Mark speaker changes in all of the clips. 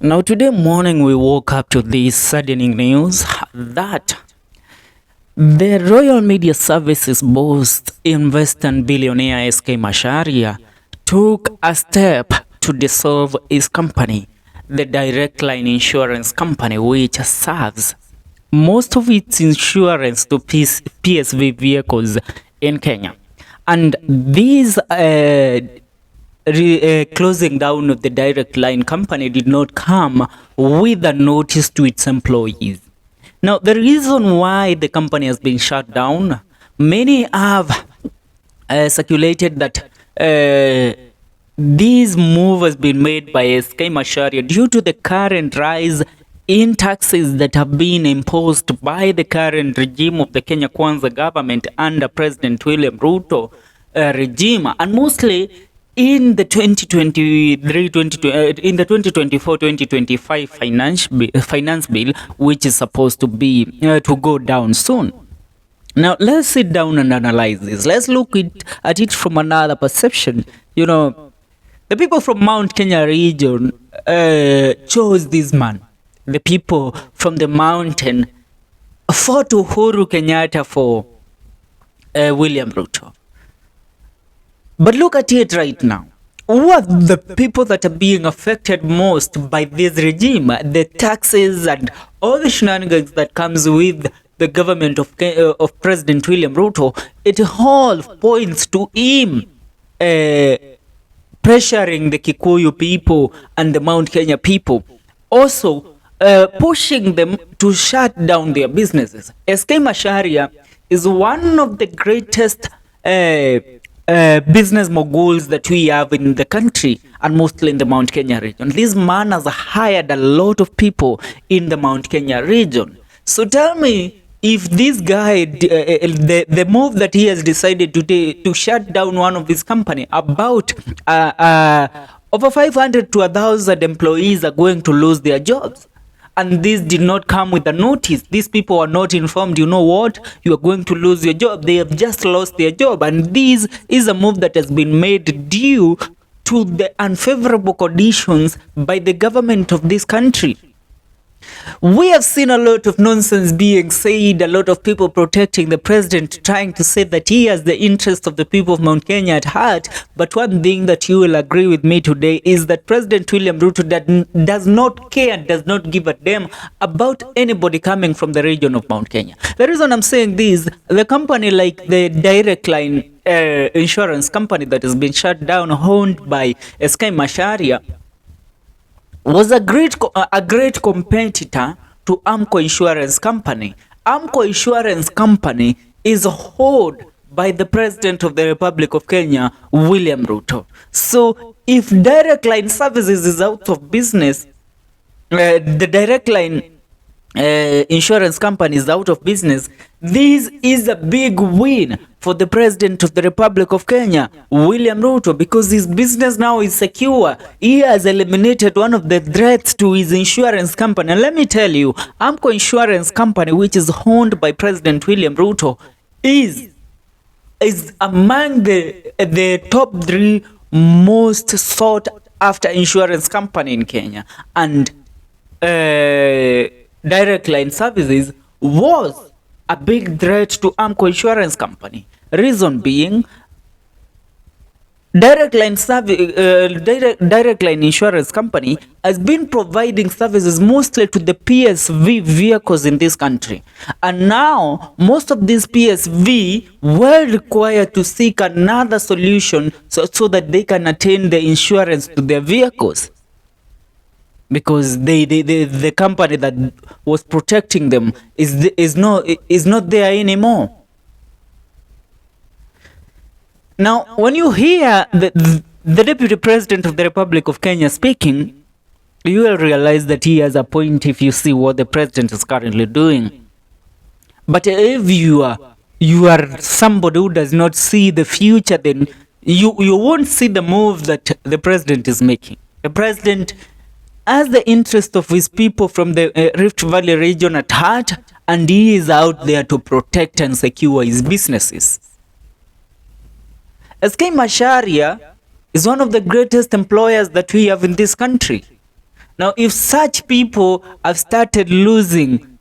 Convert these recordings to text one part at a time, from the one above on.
Speaker 1: Now, today morning, we woke up to this saddening news that the Royal Media Services boss investor and billionaire SK Macharia took a step to dissolve his company, the Directline insurance company, which serves most of its insurance to PSV vehicles in Kenya. And these closing down of the Directline company did not come with a notice to its employees. Now, the reason why the company has been shut down, many have circulated that this move has been made by SK Macharia due to the current rise in taxes that have been imposed by the current regime of the Kenya Kwanza government under President William Ruto regime, and mostly in the 2024-2025 finance bill, which is supposed to be to go down soon. Now, let's sit down and analyze this. Let's look at it from another perception. You know, the people from Mount Kenya region chose this man. The people from the mountain fought Uhuru Kenyatta for William Ruto. But look at it right now. Who are the people that are being affected most by this regime? The taxes and all the shenanigans that comes with the government of President William Ruto. It all points to him pressuring the Kikuyu people and the Mount Kenya people. Also, pushing them to shut down their businesses. SK Macharia is one of the greatest business moguls that we have in the country, and mostly in the Mount Kenya region. This man has hired a lot of people in the Mount Kenya region. So tell me, if this guy, the move that he has decided to shut down one of his company, about over 500 to 1,000 employees are going to lose their jobs. And this did not come with a notice. These people are not informed. You know what? You are going to lose your job. They have just lost their job. And this is a move that has been made due to the unfavorable conditions by the government of this country. We have seen a lot of nonsense being said, a lot of people protecting the president, trying to say that he has the interest of the people of Mount Kenya at heart. But one thing that you will agree with me today is that President William Ruto does not care, does not give a damn about anybody coming from the region of Mount Kenya. The reason I'm saying this, the company like the Directline insurance company that has been shut down, owned by SK Macharia, was a great competitor to Amco Insurance Company. Amco Insurance Company is owned by the President of the Republic of Kenya, William Ruto. So if Directline Services is out of business, the Directline insurance company is out of business, this is a big win for the President of the Republic of Kenya, William Ruto, because his business now is secure. He has eliminated one of the threats to his insurance company. And let me tell you, Amco Insurance Company, which is owned by President William Ruto, is among the top 3 most sought after insurance company in Kenya. And Directline Services was a big threat to Amco Insurance Company. Reason being, Directline Insurance Company has been providing services mostly to the PSV vehicles in this country. And now, most of these PSV were required to seek another solution so that they can attain the insurance to their vehicles. Because the company that was protecting them is not there anymore. Now, when you hear the Deputy President of the Republic of Kenya speaking, you will realize that he has a point if you see what the president is currently doing. But if you are somebody who does not see the future, then you won't see the move that the president is making. The president has the interest of his people from the Rift Valley region at heart, and he is out there to protect and secure his businesses. SK Macharia is one of the greatest employers that we have in this country. Now, if such people have started losing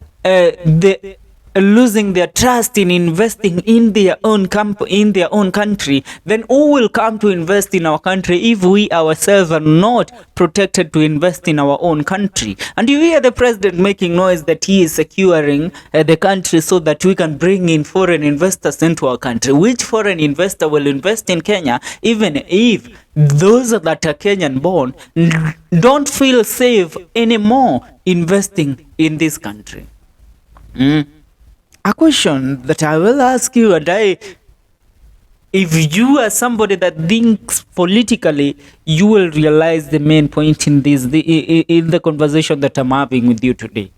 Speaker 1: their trust in investing in their own country, then who will come to invest in our country if we ourselves are not protected to invest in our own country? And you hear the president making noise that he is securing the country so that we can bring in foreign investors into our country. Which foreign investor will invest in Kenya even if those that are Kenyan born don't feel safe anymore investing in this country? A question that I will ask you, and if you are somebody that thinks politically, you will realize the main point in in the conversation that I'm having with you today.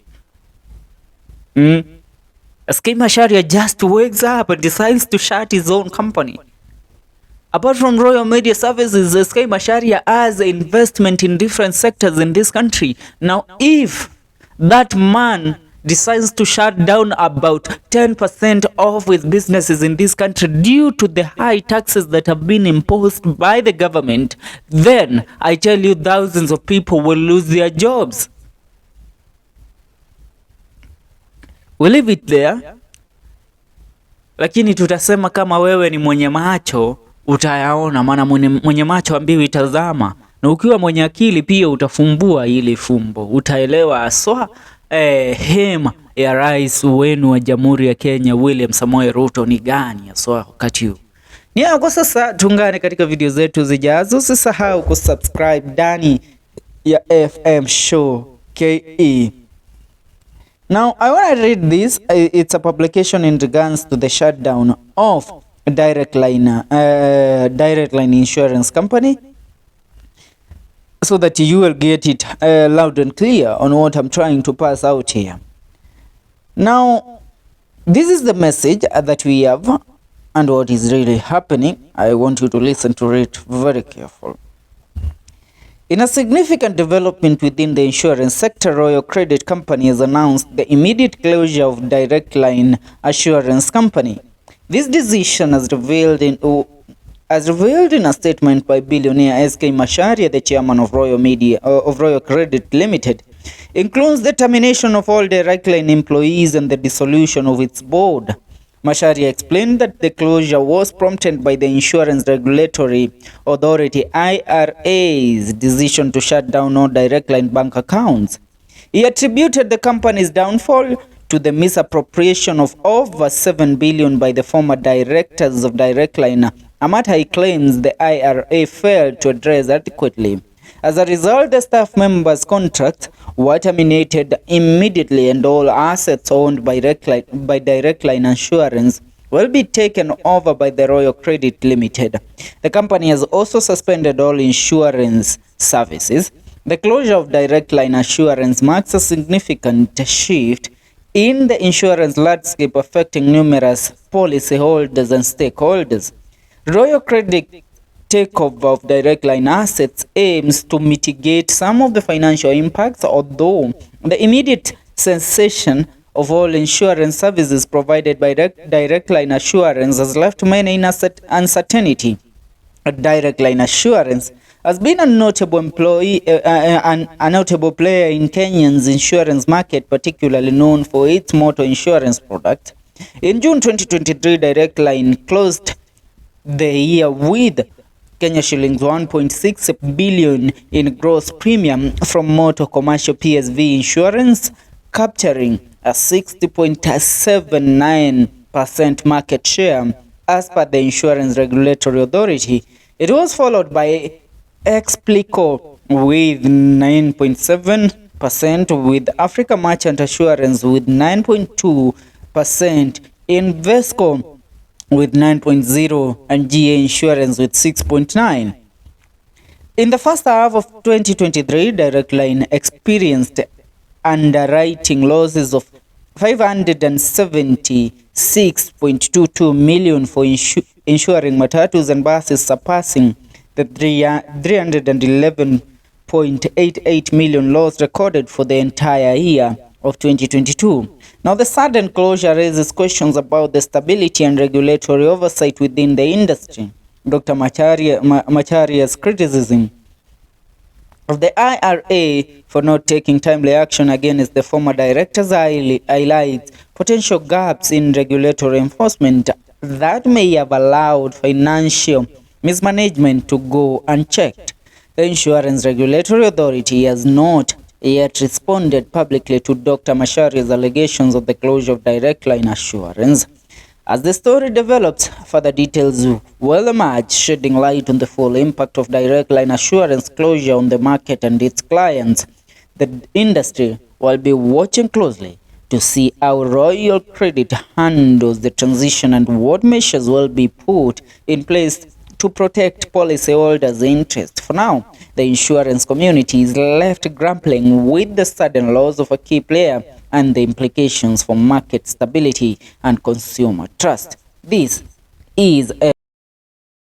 Speaker 1: Macharia just wakes up and decides to shut his own company. Apart from Royal Media Services, Macharia has investment in different sectors in this country. Now, if that man decides to shut down about 10% of his businesses in this country due to the high taxes that have been imposed by the government, then I tell you thousands of people will lose their jobs. We'll leave it there. Lakini tutasema kama wewe ni mwenye macho utayaona, maana mwenye macho ambiwi tazama, na ukiwa mwenye akili pia utafumbua ile fumbo, utaelewa aswa hema ya rais wenu wa Jamhuri ya Kenya William Samoei Ruto ni gani aswa wakati huu. Kwa sasa tungane katika video zetu zijazo. Usisahau kusubscribe ndani ya FM Show KE. Now, I want to read this. It's a publication in regards to the shutdown of Directline Insurance Company, so that you will get it loud and clear on what I'm trying to pass out here. Now, this is the message that we have and what is really happening. I want you to listen to it very carefully. In a significant development within the insurance sector, Royal Credit Company has announced the immediate closure of Directline Assurance Company. This decision, as revealed in a statement by Billionaire SK Macharia, the chairman of Royal Credit Limited, includes the termination of all Directline employees and the dissolution of its board. Macharia explained that the closure was prompted by the Insurance Regulatory Authority IRA's decision to shut down all Directline bank accounts. He attributed the company's downfall to the misappropriation of over 7 billion by the former directors of Directline, a matter he claims the IRA failed to address adequately. As a result, the staff members' contracts were terminated immediately, and all assets owned by Directline Insurance will be taken over by the Royal Credit Limited. The company has also suspended all insurance services. The closure of Directline Assurance marks a significant shift in the insurance landscape, affecting numerous policyholders and stakeholders. Royal Credit takeover of Directline assets aims to mitigate some of the financial impacts, although the immediate cessation of all insurance services provided by Directline Assurance has left many in uncertainty. Directline Assurance has been a notable a notable player in Kenya's insurance market, particularly known for its motor insurance product. In June 2023, Directline closed the year with Kenya shillings 1.6 billion in gross premium from motor commercial PSV insurance, capturing a 60.79% market share as per the Insurance Regulatory Authority. It was followed by Explico with 9.7%, with Africa Merchant Assurance with 9.2%, Invesco with 9.0%, and GA Insurance with 6.9%. In the first half of 2023, Directline experienced underwriting losses of 576.22 million for insuring matatus and buses, surpassing the 311.88 million loss recorded for the entire year of 2022. Now, the sudden closure raises questions about the stability and regulatory oversight within the industry. Dr. Macharia's criticism of the IRA for not taking timely action against the former directors highlights potential gaps in regulatory enforcement that may have allowed financial mismanagement to go unchecked. The Insurance Regulatory Authority has not yet responded publicly to Dr. Macharia's allegations of the closure of Directline Assurance. As the story develops, further details will emerge, shedding light on the full impact of Directline Assurance closure on the market and its clients. The industry will be watching closely to see how Royal Credit handles the transition and what measures will be put in place to protect policyholders' interests. For now, the insurance community is left grappling with the sudden loss of a key player and the implications for market stability and consumer trust. This is a